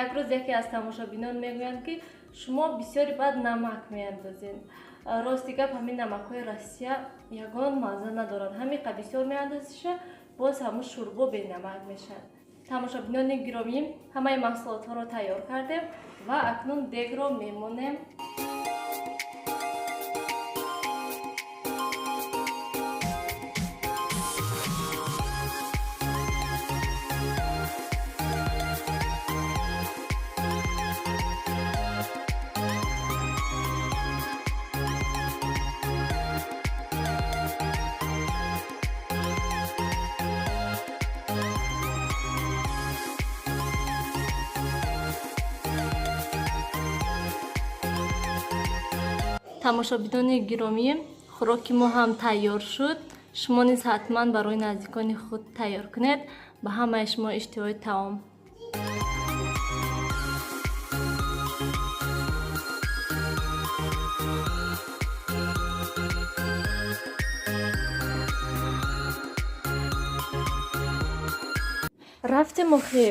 Як рӯз яке аз тамошобинон мегӯянд, ки шумо бисёри бад намак меандозед. Рости гап, ҳамин намакҳои Россия ягон мазза надоранд. Ҳамиқа бисёр меандозиша, боз ҳамун шӯрбо бенамак мешавад. Тамошобинони гиромӣ, ҳамаи маҳсулотҳоро тайёр кардем ва акнун дегро мемонем. Тамошобинони гиромӣ, хӯроки мо ҳам тайёр шуд. Шумо низ ҳатман барои наздикони худ тайёр кунед. Ба ҳамаи шумо иштиҳои таом. Рафтем охи.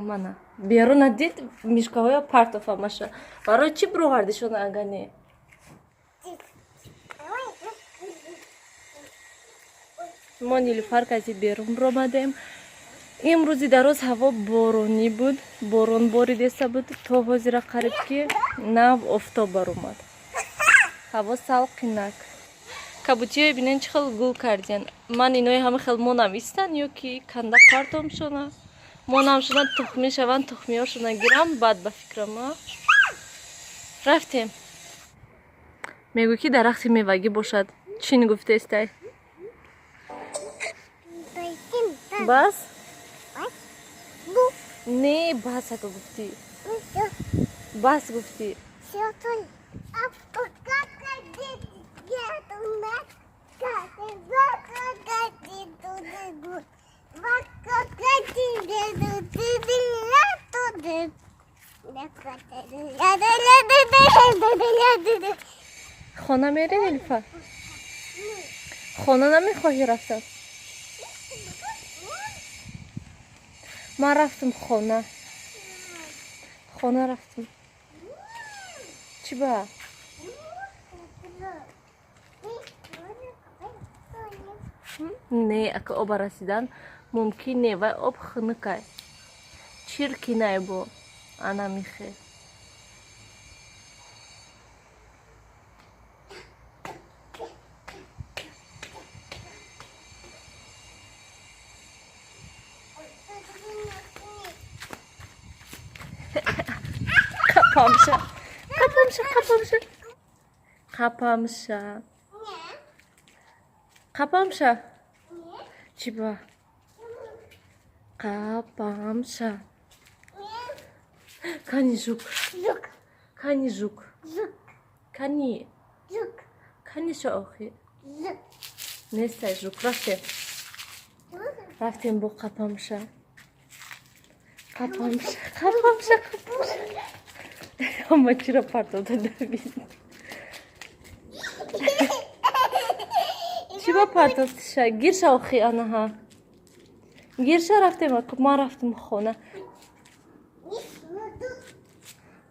Мана беруна дид, мишкаҳоя партоф амаша. Барои чӣ бировардишон, ага не? Мо Нилуфар кази берун биромадем. Имрӯзи дароз ҳаво боронӣ буд, борон боридеста буд. То ҳозира қариб ки нав офтоб баромад. Ҳаво салқинак. Кабутиҳое бинен, чӣ хел гул кардиян. Ман инои ҳама хел монам, истан ё ки канда партомшона? Монам шуна, тухмӣ шаванд, тухмиҳошона гирам, баъд ба фикрам. Рафтем. Мегӯй, ки дарахти мевагӣ бошад. Чӣ гуфтестай? Бас, не, бас, ака гуфтӣ, бас гуфтӣ. Хона мерӣ, Нилуфар? Хона намехоҳӣ рафтан? Ман рафтам хона, хона рафтам. Чӣ ба? Не, ака, оба расидан мумкин не, вай об хунукай, чиркинай, бо ана михе. Қапамша, қапамша, қапамша, қапамша, қапамша. Чӣ ба? Қапамша. Кани жук? Кани жук? Кани, каниша охи? Нестай жук. Рафтем, рафтем. Бо қапамша, қапамша, қапамша, қапамша. Ҳама чиро партофта давид. Чӣ ба партофтиша? Гирша охи, анаҳа, гирша. Рафтем, ман рафтам хона.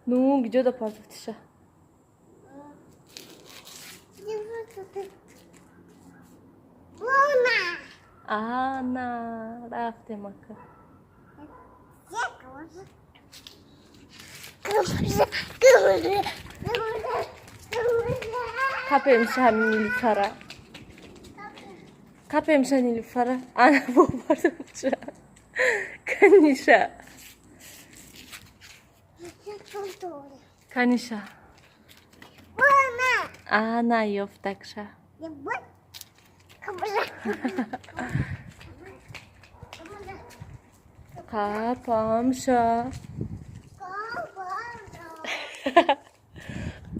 Ну, гиҷода партофтиша? Ана, рафтем, ака. Қапемша ҳамин Нилуфара, қапемша, Нилуфара. Ана, бо партофтиша. Каниша, каниша. Ана, ёфтакша. Қапамша,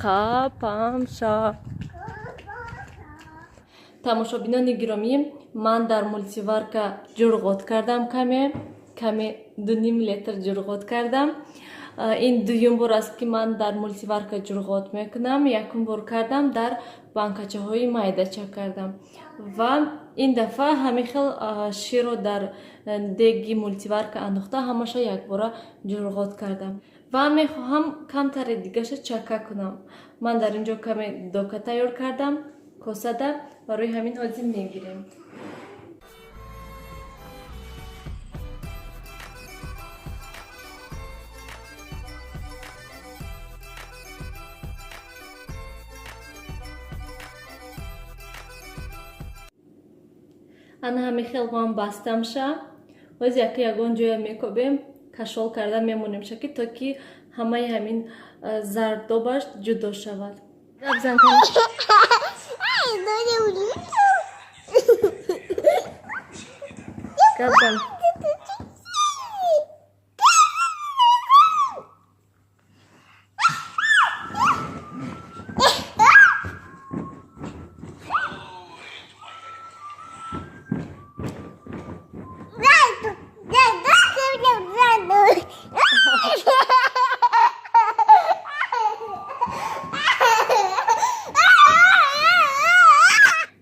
қапамша. Тамошобинони гиромӣ, ман дар мультиварка ҷурғот кардам, каме каме, 2,5 литр ҷурғот кардам. Ин дуюм бор аст, ки ман дар мультиварка ҷурғот мекунам. Якум бор кардам, дар банкачаҳои майдача кардам ва Ин дафъа ҳамин хел ширро дар деги мультиварка андохта, ҳамаша якбора ҷурғот кардам ва мехоҳам камтаре дигаша чака кунам. Ман дар ин ҷо каме дока тайёр кардам косада, барои ҳамин ҳозир мегирем. Ана ҳамин хел ман бастамша. Ҳозир яке ягон ҷоя мекобем, кашол карда мемонемша, ки то ки ҳамаи ҳамин зардобаш ҷудо шавад. Гап зан.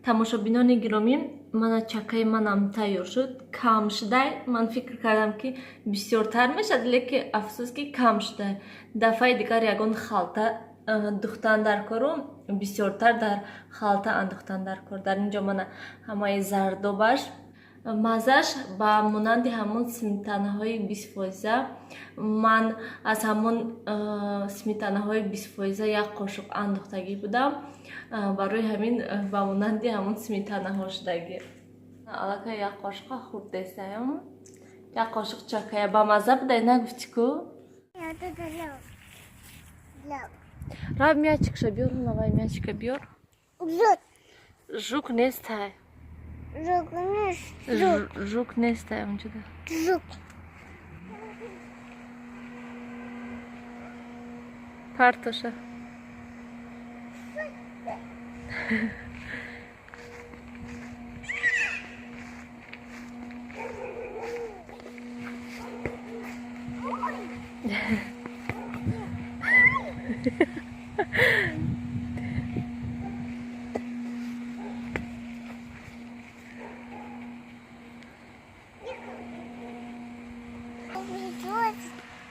Тамошобинони гиромӣ, мана чакаи манам тайёр шуд. Кам шудай. Ман фикр кардам, ки бисёртар мешавад, лекин афсӯс, ки кам шудай. Дафъаи дигар ягон халта духтан дар кору бисёртар дар халта андохтан дар кор. Дар ин ҷо мана ҳамаи зардобаш, маззаш ба монанди ҳамон сметанаҳои 20%. Ман аз ҳамон сметанаҳои 20% як қошуқ андохтагӣ будам, барои ҳамин ба монанди ҳамон сметанаҳо шудагӣ. Аллакай як қошуқа хӯрдесаям, як қошуқ чакая. Ба мазза будай, нагуфтӣ ку? Рав, мячикша биёр, навай мячика биёр. Жук нестай. Жук нест. Жук, жук нестай унҷода. Жук. Партоша.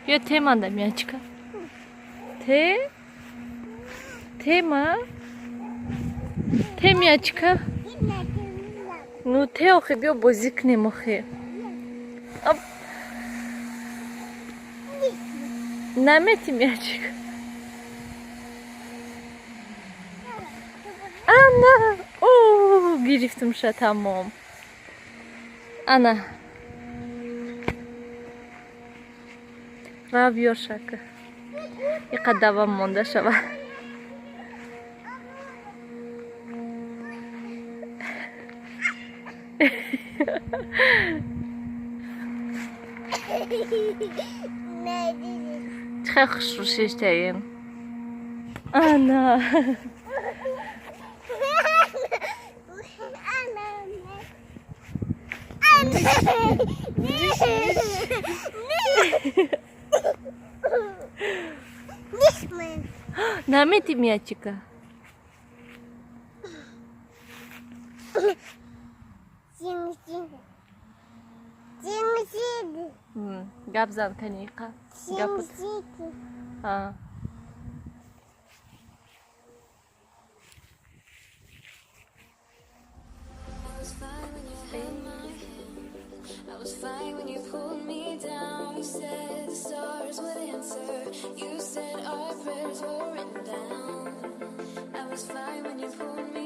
Биё, теманда мячика. Те? Тема? Те мячика? Ну те, охи, биё бозӣ кунем, охи. Оп. Намети мячик. Ана! О, гирифтумша, тамом. Ана. Рав, биёр шака. Иқа давам монда шава. Чӣ хел хушрӯ шиштаем. Ана. Намети мячика. Гап зан, каниқа. Гап. А. I was fine when you had my hand. I was fine when you pulled me down. You said the stars would answer. You said our prayers were written down. I was fine when you pulled me